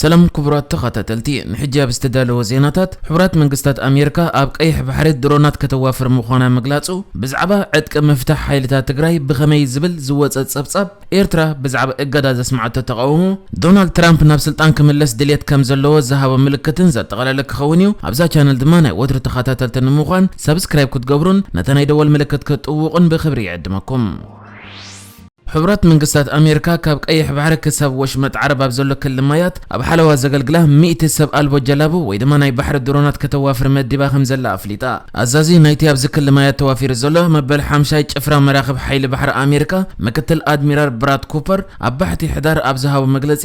ሰላም ክቡራት ተኸታተልቲ፣ ንሕጂ ኣብ ዝተዳለወ ዜናታት፣ ሕቡራት መንግስታት ኣሜሪካ ኣብ ቀይሕ ባሕሪ ድሮናት ከተዋፍር ምዃና ምግላጹ፣ ብዛዕባ ዕጥቂ ምፍታሕ ሓይልታት ትግራይ ብኸመይ ዝብል ዝወጸ ጸብጻብ፣ ኤርትራ ብዛዕባ እገዳ ዘስማዓቶ ተቓውሞ፣ ዶናልድ ትራምፕ ናብ ስልጣን ክምለስ ድልየት ከም ዘለዎ ዝሃቦ ምልክትን ዘጠቓለለ ክኸውን እዩ። ኣብዛ ቻነል ድማ ናይ ወትሩ ተኸታተልቲ ንምዃን ሳብስክራይብ ክትገብሩን ነታ ናይ ደወል ምልክት ክትጥውቑን ብኽብሪ ይዕድመኩም። ሕቡራት መንግስታት ኣሜሪካ ካብ ቀይሕ ባሕሪ ክሳብ ወሽመጥ ዓረብ ኣብ ዘሎ ክሊ ማያት ኣብ ሓለዋ ዘገልግላ ሚእቲ ሰብ ኣልቦ ጀላቡ ወይ ድማ ናይ ባሕሪ ድሮናት ከተዋፍር መዲባ ከም ዘላ ኣፍሊጣ። ኣዛዚ ናይቲ ኣብዚ ክሊ ማያት ተዋፊሩ ዘሎ መበል ሓምሻይ ጭፍራ መራኽብ ሓይሊ ባሕሪ ኣሜሪካ ምክትል ኣድሚራል ብራድ ኩፐር ኣብ ባሕቲ ሕዳር ኣብ ዝሃቦ መግለጺ፣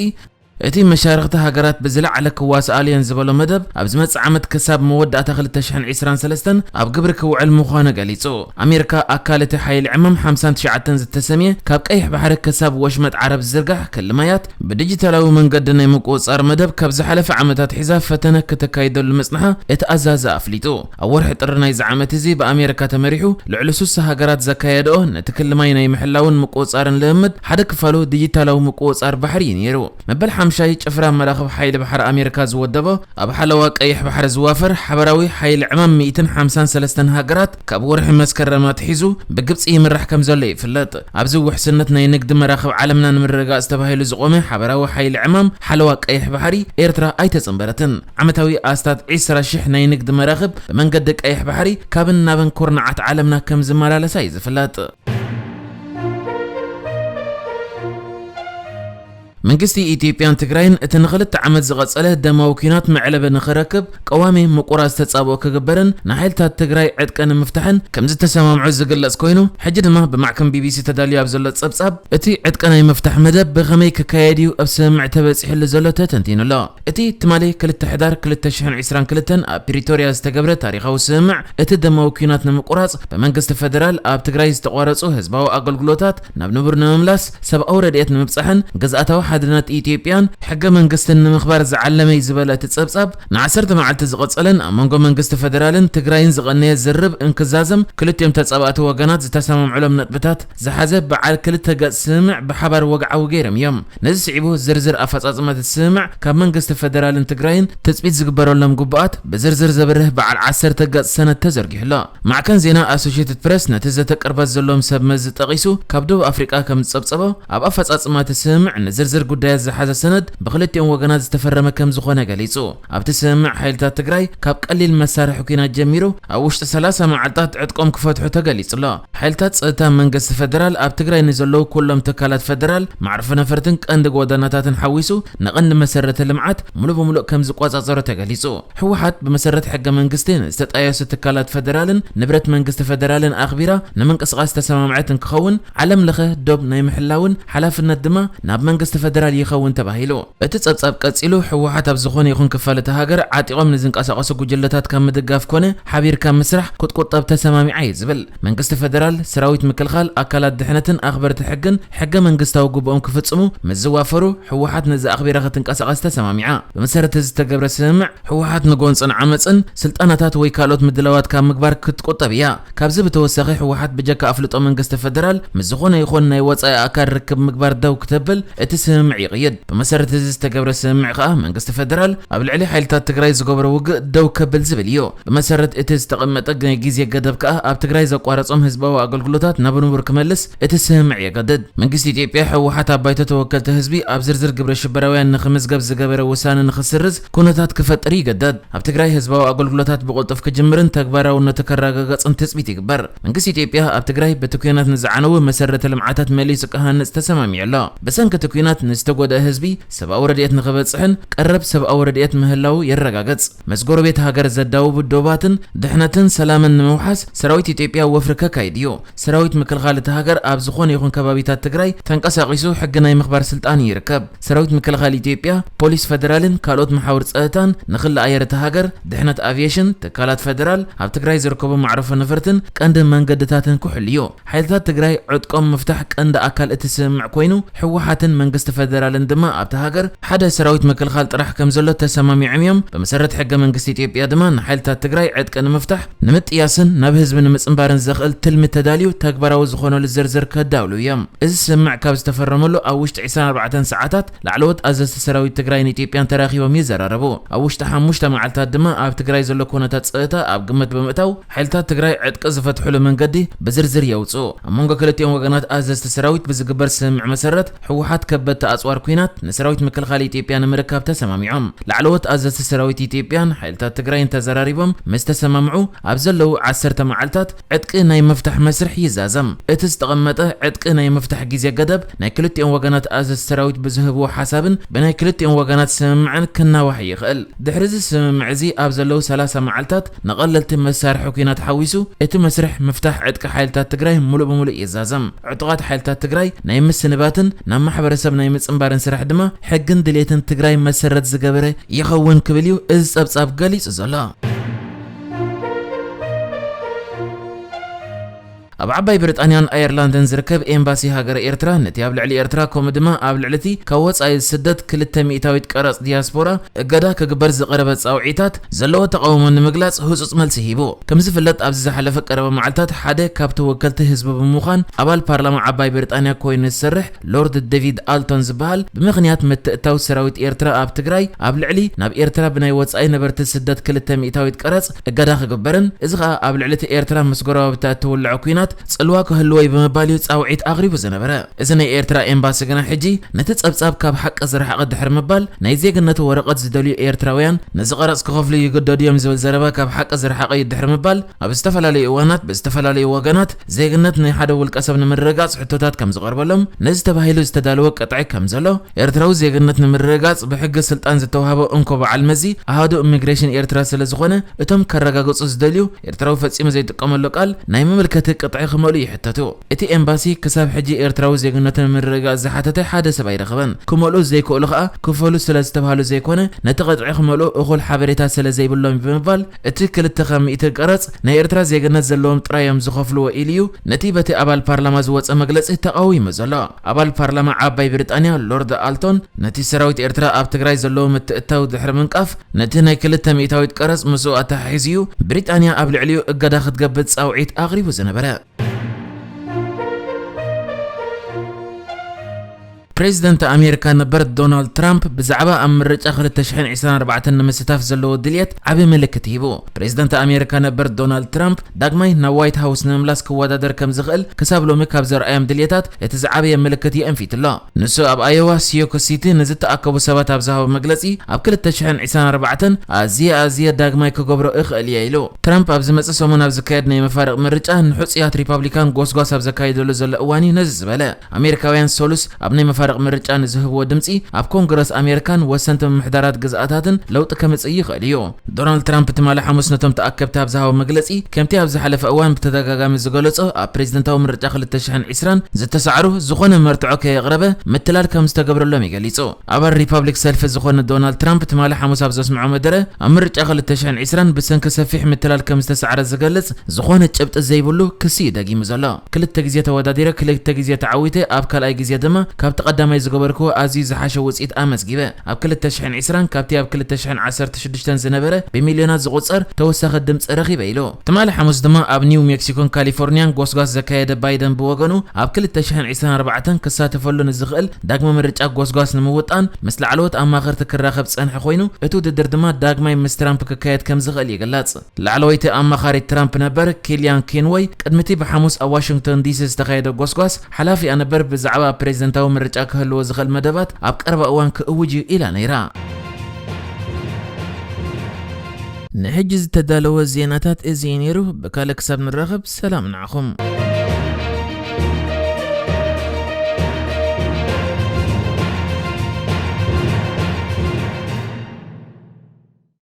እቲ መሻርኽቲ ሃገራት ብዝለዓለ ክዋስኣሉ እየን ዝበሎ መደብ፣ ኣብ ዝመጽእ ዓመት ክሳብ መወዳእታ ክልተ ሽሕን ዕስራን ሰለስተን ኣብ ግብሪ ክውዕል ምዃኑ ገሊጹ። ኣሜሪካ ኣካል እቲ ሓይሊ ዕማም ሓምሳን ትሽዓተን ዝተሰምየ ካብ ቀይሕ ባሕሪ ክሳብ ወሽመጥ ዓረብ ዝዝርጋሕ ክሊ ማያት ብዲጂታላዊ መንገዲ ናይ ምቁጽጻር መደብ ካብ ዝሓለፈ ዓመታት ሒዛ ፈተነ ክተካይደሉ ምጽንሓ እቲ ኣዛዚ ኣፍሊጡ። ኣብ ወርሒ ጥሪ ናይዚ ዓመት እዚ ብኣሜሪካ ተመሪሑ ልዕሊ ሱሳ ሃገራት ዘካየድኦ ነቲ ክሊ ማይ ናይ ምሕላውን ምቁጽጻርን ልምምድ ሓደ ክፋሉ ዲጂታላዊ ምቁጽጻር ባሕሪ እዩ ነይሩ። መበል ሓምሻይ ጭፍራ መራኽብ ሓይሊ ባሕሪ ኣሜሪካ ዝወደቦ ኣብ ሓለዋ ቀይሕ ባሕሪ ዝዋፈር ሓበራዊ ሓይሊ ዕማም ሚእትን ሓምሳን ሰለስተን ሃገራት ካብ ወርሒ መስከረም ኣትሒዙ ብግብጺ ይምራሕ ከም ዘሎ ይፍለጥ። ኣብዚ ውሕስነት ናይ ንግዲ መራኽብ ዓለምና ንምርግጋጽ ተባሂሉ ዝቖመ ሓበራዊ ሓይሊ ዕማም ሓለዋ ቀይሕ ባሕሪ ኤርትራ ኣይተጸንበረትን። ዓመታዊ ኣስታት ዕስራ ሽሕ ናይ ንግዲ መራኽብ ብመንገዲ ቀይሕ ባሕሪ ካብን ናብን ኩርናዓት ዓለምና ከም ዝመላለሳ እዩ ዝፍለጥ። መንግስቲ ኢትዮጵያን ትግራይን እቲ ንኽልተ ዓመት ዝቐጸለ ደማዊ ኲናት መዕለቢ ንኽረክብ ቀዋሚ ምቁራጽ ተጻብኦ ክግበርን ንሓይልታት ትግራይ ዕጥቂ ንምፍታሕን ከም ዝተሰማምዑ ዝግለጽ ኮይኑ፣ ሕጂ ድማ ብማዕከን ቢቢሲ ተዳልዩ ኣብ ዘሎ ጸብጻብ እቲ ዕጥቂ ናይ ምፍታሕ መደብ ብኸመይ ክካየድ እዩ ኣብ ስምምዕ ተበጺሑሉ ዘሎ ተተንቲኑ ኣሎ። እቲ ትማሊ ክልተ ሕዳር ክልተ ሽሕን ዕስራን ክልተን ኣብ ፕሪቶርያ ዝተገብረ ታሪኻዊ ስምምዕ፣ እቲ ደማዊ ኲናት ንምቁራጽ ብመንግስቲ ፈደራል ኣብ ትግራይ ዝተቋረጹ ህዝባዊ ኣገልግሎታት ናብ ንቡር ንምምላስ፣ ሰብኣዊ ረድኤት ንምብጻሕን ግዝኣታዊ ሓድነት ኢትዮጵያን ሕገ መንግስትን ንምኽባር ዝዓለመ እዩ ዝበለ እቲ ጸብጻብ፣ ንዓሰርተ መዓልቲ ዝቐጸለን ኣብ መንጎ መንግስቲ ፈደራልን ትግራይን ዝቐነየ ዝርርብ እንክዛዘም፣ ክልቲኦም ተጻባእቲ ወገናት ዝተሰማምዑሎም ነጥብታት ዝሓዘ በዓል ክልተ ገጽ ስምምዕ ብሓባር ወግዓዊ ገይሮም እዮም። ነዚ ስዒቡ ዝርዝር ኣፈጻጽማ እቲ ስምምዕ ካብ መንግስቲ ፈደራልን ትግራይን ትጽቢት ዝግበረሎም ግቡኣት ብዝርዝር ዘብርህ በዓል ዓሰርተ ገጽ ሰነድ ተዘርጊሑ ኣሎ። ማዕከን ዜና ኣሶሽየትድ ፕረስ ነቲ ዘተ ቅርበት ዘለዎም ሰብ መዚ ጠቒሱ፣ ካብ ደቡብ ኣፍሪቃ ከም ዝጸብጸቦ፣ ኣብ ኣፈጻጽማ እቲ ስምምዕ ንዝርዝር ጉዳያት ዝሓዘ ሰነድ ብክልቲኦም ወገናት ዝተፈረመ ከም ዝኾነ ገሊጹ። ኣብቲ ስምምዕ ሓይልታት ትግራይ ካብ ቀሊል መሳርሒ ኲናት ጀሚሩ ኣብ ውሽጢ ሰላሳ መዓልታት ዕጥቆም ክፈትሑ ተገሊጹ ኣሎ። ሓይልታት ጸጥታ መንግስቲ ፈደራል ኣብ ትግራይ ንዘለዉ ኩሎም ትካላት ፈደራል፣ መዕርፎ ነፈርትን ቀንዲ ጎደናታትን ሓዊሱ ንቐንዲ መሰረተ ልምዓት ሙሉእ ብሙሉእ ከም ዝቆጻጸሩ ተገሊጹ። ህወሓት ብመሰረት ሕገ መንግስቲ ንዝተጣየሱ ትካላት ፈደራልን ንብረት መንግስቲ ፈደራልን ኣኽቢራ ንምንቅስቓስ ዝተሰማምዐት እንክኸውን፣ ዓለም ለኸ ዶብ ናይ ምሕላውን ሓላፍነት ድማ ናብ መንግስቲ ፈደራል ይኸውን ተባሂሉ። እቲ ጸብጻብ ቀጺሉ፣ ህወሓት ኣብ ዝኾነ ይኹን ክፋል እታ ሃገር ዓጢቖም ንዝንቀሳቐሱ ጉጅለታት ካብ ምድጋፍ ኮነ ሓቢርካ ምስራሕ ክትቁጠብ ተሰማሚዓ እዩ ዝብል። መንግስቲ ፈደራል፣ ሰራዊት ምክልኻል፣ ኣካላት ድሕነትን ኣኽበርቲ ሕግን ሕገ መንግስታዊ ግቡኦም ክፍጽሙ ምስ ዝዋፈሩ፣ ህወሓት ነዚ ኣኽቢራ ክትንቀሳቐስ ተሰማሚዓ። ብመሰረት እዚ ዝተገብረ ስምምዕ፣ ህወሓት ንጎንጽን ዓመጽን ስልጠናታት ወይ ካልኦት ምድላዋት ካብ ምግባር ክትቁጠብ እያ። ካብዚ ብተወሳኺ፣ ህወሓት ብጀካ ኣፍልጦ መንግስቲ ፈደራል ምስ ዝኾነ ይኹን ናይ ወጻኢ ኣካል ርክብ ምግባር ደው ክተብል እቲ ስምምዕ ይቕይድ። ብመሰረት እዚ ዝተገብረ ስምምዕ ከኣ መንግስቲ ፈደራል ኣብ ልዕሊ ሓይልታት ትግራይ ዝገብሮ ውግእ ደው ከብል ዝብል እዩ። ብመሰረት እቲ ዝተቐመጠ ናይ ግዜ ገደብ ከኣ ኣብ ትግራይ ዘቋረጾም ህዝባዊ ኣገልግሎታት ናብ ንቡር ክመልስ እቲ ስምምዕ የገድድ። መንግስቲ ኢትዮጵያ ህወሓት ኣብ ባይቶ ተወከልቲ ህዝቢ ኣብ ዝርዝር ግብረ ሽበራውያን ንኽምዝገብ ዝገበረ ውሳነ ንኽስርዝ ኩነታት ክፈጥር ይገደድ። ኣብ ትግራይ ህዝባዊ ኣገልግሎታት ብቕልጡፍ ክጅምርን ተግባራውነቱ ከረጋገጽን ትጽቢት ይግበር። መንግስቲ ኢትዮጵያ ኣብ ትግራይ በቲ ኲናት ንዝዓነዉ መሰረተ ልምዓታት መሊሱ ክሃንጽ ተሰማሚዑ ኣሎ። ብሰንኪ እቲ ኲናት ንዝተጎድአ ህዝቢ ሰብኣዊ ረድኤት ንኽበጽሕን ቀረብ ሰብኣዊ ረድኤት ምህላዉ የረጋግጽ። ምስ ጎረቤት ሃገር ዘዳውቡ ዶባትን ድሕነትን ሰላምን ንምውሓስ ሰራዊት ኢትዮጵያ ወፍሪ ከካይድ እዩ። ሰራዊት ምክልኻል እታ ሃገር ኣብ ዝኾነ ይኹን ከባቢታት ትግራይ ተንቀሳቒሱ ሕጊ ናይ ምኽባር ስልጣን ይርከብ። ሰራዊት ምክልኻል ኢትዮጵያ፣ ፖሊስ ፈደራልን ካልኦት መሓውር ጸጥታን ንክሊ ኣየር እታ ሃገር፣ ድሕነት ኣቪየሽን፣ ትካላት ፈደራል፣ ኣብ ትግራይ ዝርከቡ መዕረፎ ነፈርትን ቀንዲ መንገድታትን ክሕሉ እዩ። ሓይልታት ትግራይ ዕጥቆም ምፍታሕ ቀንዲ ኣካል እቲ ስምምዕ ኮይኑ፣ ህወሓትን መንግስቲ ፈደራልን ድማ ኣብታ ሃገር ሓደ ሰራዊት ምክልኻል ጥራሕ ከም ዘሎ ተሰማሚዖም እዮም። ብመሰረት ሕገ መንግስቲ ኢትዮጵያ ድማ ንሓይልታት ትግራይ ዕጥቂ ንምፍታሕ፣ ንምጥያስን ናብ ህዝቢ ንምጽንባርን ዘኽእል ትልሚ ተዳልዩ ተግባራዊ ዝኾነሉ ዝርዝር ከዳውሉ እዮም። እዚ ስምምዕ ካብ ዝተፈረመሉ ኣብ ውሽጢ ዕስራን ኣርባዕተን ሰዓታት ላዕለዎት ኣዘዝቲ ሰራዊት ትግራይን ኢትዮጵያን ተራኺቦም ይዘራረቡ። ኣብ ውሽጢ ሓሙሽተ መዓልታት ድማ ኣብ ትግራይ ዘሎ ኩነታት ጸጥታ ኣብ ግምት ብምእታው ሓይልታት ትግራይ ዕጥቂ ዝፈትሕሉ መንገዲ ብዝርዝር የውጽኡ። ኣብ መንጎ ክልቲኦም ወገናት ኣዘዝቲ ሰራዊት ብዝግበር ስምምዕ መሰረት ህወሓት ከበድቲ ኣጽዋር ኲናት ንሰራዊት ምክልኻል ኢትዮጵያ ንምርካብ ተሰማሚዖም። ላዕለዎት ኣዘዝቲ ሰራዊት ኢትዮጵያን ሓይልታት ትግራይን ተዘራሪቦም ምስ ተሰማምዑ ኣብ ዘለዉ ዓሰርተ መዓልታት ዕጥቂ ናይ ምፍታሕ መስርሕ ይዛዘም። እቲ ዝተቐመጠ ዕጥቂ ናይ ምፍታሕ ግዜ ገደብ ናይ ክልቲኦም ወገናት ኣዘዝቲ ሰራዊት ብዝህብዎ ሓሳብን ብናይ ክልቲኦም ወገናት ስምምዕን ክናዋሕ ይኽእል። ድሕሪ እዚ ስምምዕ እዚ ኣብ ዘለዉ ሰላሳ መዓልታት ንቐለልቲ መሳርሒ ኲናት ሓዊሱ እቲ መስርሕ ምፍታሕ ዕጥቂ ሓይልታት ትግራይ ሙሉእ ብሙሉእ ይዛዘም። ዕጡቓት ሓይልታት ትግራይ ናይ ምስንባትን ናብ ማሕበረሰብ ናይ ምጽንባርን ስራሕ ድማ ሕግን ድሌትን ትግራይ መሰረት ዝገበረ ይኸውን ክብል እዩ እዚ ጸብጻብ ገሊጹ ዘሎ። ኣብ ዓባይ ብሪጣንያን ኣየርላንድን ዝርከብ ኤምባሲ ሃገረ ኤርትራ ነቲ ኣብ ልዕሊ ኤርትራ ከምኡ ድማ ኣብ ልዕሊ እቲ ካብ ወጻኢ ዝስደድ ክልተ ሚእታዊት ቀረጽ ዲያስፖራ እገዳ ክግበር ዝቐረበ ጻውዒታት ዘለዎ ተቓውሞ ንምግላጽ ህጹጽ መልሲ ሂቡ። ከም ዝፍለጥ ኣብዚ ዝሓለፈ ቀረባ መዓልታት ሓደ ካብ ተወከልቲ ህዝቢ ብምዃን ኣባል ፓርላማ ዓባይ ብሪጣንያ ኮይኑ ዝሰርሕ ሎርድ ዴቪድ ኣልቶን ዝበሃል ብምኽንያት ምትእታው ሰራዊት ኤርትራ ኣብ ትግራይ ኣብ ልዕሊ ናብ ኤርትራ ብናይ ወጻኢ ነበርቲ ስደት ክልተ ሚእታዊት ቀረጽ እገዳ ክግበርን እዚ ኸኣ ኣብ ልዕሊ እቲ ኤርትራ ምስ ጎረባብታ እትውልዖ ኲናት ጽልዋ ክህልዎ እዩ ብምባል እዩ ጻውዒት ኣቕሪቡ ዝነበረ። እዚ ናይ ኤርትራ ኤምባሲ ግና ሕጂ ነቲ ጸብጻብ ካብ ሓቂ ዝረሓቐ ድሕሪ ምባል ናይ ዜግነት ወረቐት ዝደልዩ ኤርትራውያን ነዚ ቀረጽ ክኸፍሉ ይግደዱ እዮም ዝብል ዘረባ ካብ ሓቂ ዝረሓቐ እዩ ድሕሪ ምባል ኣብ ዝተፈላለዩ እዋናት ብዝተፈላለዩ ወገናት ዜግነት ናይ ሓደ ውልቀ ሰብ ንምርግጋጽ ሕቶታት ከም ዝቐርበሎም ነዚ ተባሂሉ ዝተዳለወ ቅጥዒ ከም ዘሎ ኤርትራዊ ዜግነት ንምርግጋጽ ብሕጊ ስልጣን ዝተዋህቦ እንኮ በዓል መዚ ኣሃዱ ኢሚግሬሽን ኤርትራ ስለ ዝኾነ እቶም ከረጋግጹ ዝደልዩ ኤርትራዊ ፈጺሙ ዘይጥቀመሉ ቃል ናይ መመልከቲ ቅጥዒ ክመልኡ ይሕተቱ። እቲ ኤምባሲ ክሳብ ሕጂ ኤርትራዊ ዜግነቱ ንምርግጋጽ ዝሓተተ ሓደ ሰብ ኣይረኸበን። ክመልኡ ዘይክእሉ ከኣ ክፈሉ ስለ ዝተባህሉ ዘይኮነ ነቲ ቅጥዒ ክመልኡ እኹል ሓበሬታ ስለ ዘይብሎም ብምባል እቲ ክልተ ካብ ሚእቲ ቀረጽ ናይ ኤርትራ ዜግነት ዘለዎም ጥራይ እዮም ዝኸፍልዎ ኢሉ እዩ ነቲ በቲ ኣባል ፓርላማ ዝወጸ መግለጺ ተቓዊሙ ዘሎ። ኣባል ፓርላማ ዓባይ ብሪጣንያ ሎርድ ኣልቶን ነቲ ሰራዊት ኤርትራ ኣብ ትግራይ ዘለዎ ምትእታው ድሕሪ ምንቃፍ ነቲ ናይ ክልተ ሚእታዊት ቀረጽ ምስኡ ኣተሓሒዙ እዩ ብሪጣንያ ኣብ ልዕሊኡ እገዳ ክትገብር ጻውዒት ኣቕሪቡ ዝነበረ። ፕሬዚደንት ኣሜሪካ ነበር ዶናልድ ትራምፕ ብዛዕባ ኣብ ምርጫ ክልተ ሽሕን ዕስራን ኣርባዕተን ንምስታፍ ዘለዎ ድልየት ዓቢ ምልክት ሂቡ። ፕሬዚደንት ኣሜሪካ ነበር ዶናልድ ትራምፕ ዳግማይ ናብ ዋይት ሃውስ ንምምላስ ክወዳደር ከም ዝኽእል ክሳብ ሎሚ ካብ ዘርኣዮም ድልየታት እቲ ዝዓበየ ምልክት የእንፊትሎ። ንሱ ኣብ ኣዮዋ ሲዮኮ ሲቲ ንዝተኣከቡ ሰባት ኣብ ዝሃቦ መግለጺ ኣብ ክልተ ሽሕን ዕስራን ኣርባዕተን ኣዝየ ኣዝየ ዳግማይ ክገብሮ እኽእል እየ ኢሉ። ትራምፕ ኣብ ዝመጽእ ሰሙን ኣብ ዝካየድ ናይ መፋርቕ ምርጫ ንሕጹያት ሪፓብሊካን ጎስጓስ ኣብ ዘካይደሉ ዘሎ እዋን እዩ ነዚ ዝበለ። ኣሜሪካውያን ሰሉስ ኣብ ናይ መፋርቕ ምርጫ ንዝህብዎ ድምጺ ኣብ ኮንግረስ ኣሜሪካን ወሰንቲ ምምሕዳራት ግዝኣታትን ለውጢ ከምጽእ ይኽእል እዩ። ዶናልድ ትራምፕ ትማሊ ሓሙስ ነቶም ተኣከብቲ ኣብ ዝሃቦ መግለጺ ከምቲ ኣብ ዝሓለፈ እዋን ብተደጋጋሚ ዝገለጾ ኣብ ፕሬዚደንታዊ ምርጫ ክልተ ሽሕን ዕስራን ዝተሳዕሩ ዝኾነ መርትዖ ከየቕረበ ምትላል ከም ዝተገብረሎም እዩ ገሊጹ። ኣባል ሪፓብሊክ ሰልፊ ዝኾነ ዶናልድ ትራምፕ ትማሊ ሓሙስ ኣብ ዘስምዖ መደረ ኣብ ምርጫ ክልተ ሽሕን ዕስራን ብሰንኪ ሰፊሕ ምትላል ከም ዝተሳዕረ ዝገልጽ ዝኾነ ጭብጢ ዘይብሉ ክሲ እዩ ደጊሙ ዘሎ። ክልተ ግዜ ተወዳዲረ ክልተ ግዜ ተዓዊተ ኣብ ካልኣይ ግዜ ድማ ካብቲ ቀዳማይ ዝገበርክዎ ኣዝዩ ዝሓሸ ውፅኢት ኣመዝጊበ። ኣብ ክልተ ሽሕን ዕስራን ካብቲ ኣብ ክልተ ሽሕን ዓሰርተ ሽዱሽተን ዝነበረ ብሚልዮናት ዝቑፀር ተወሳኺ ድምፂ ረኺበ ኢሉ። ትማሊ ሓሙስ ድማ ኣብ ኒው ሜክሲኮን ካሊፎርኒያን ጎስጓስ ዘካየደ ባይደን ብወገኑ ኣብ ክልተ ሽሕን ዕስራን ኣርባዕተን ክሳተፈሉ ንዝኽእል ዳግመ ምርጫ ጎስጓስ ንምውጣን ምስ ላዕለዎት ኣማኸርቲ ክራኸብ ዝፀንሐ ኮይኑ እቲ ውድድር ድማ ዳግማይ ምስ ትራምፕ ክካየድ ከም ዝኽእል ይግለጽ። ላዕለወይቲ ኣማኻሪት ትራምፕ ነበር ኪልያን ኪንወይ ቅድሚ እቲ ብሓሙስ ኣብ ዋሽንግቶን ዲሲ ዝተኻየደ ጎስጓስ ሓላፊኣ ነበር ብዛዕባ ኣብ ፕሬዚደንታዊ ምርጫ ክህልዎ ዝኽእል መደባት ኣብ ቀረባ እዋን ክእውጅ እዩ ኢላ ነይራ። ንሕጂ ዝተዳለወ ዜናታት እዚ እዩ ነይሩ። ብካልእ ክሳብ ንራኸብ ሰላም ንዓኹም።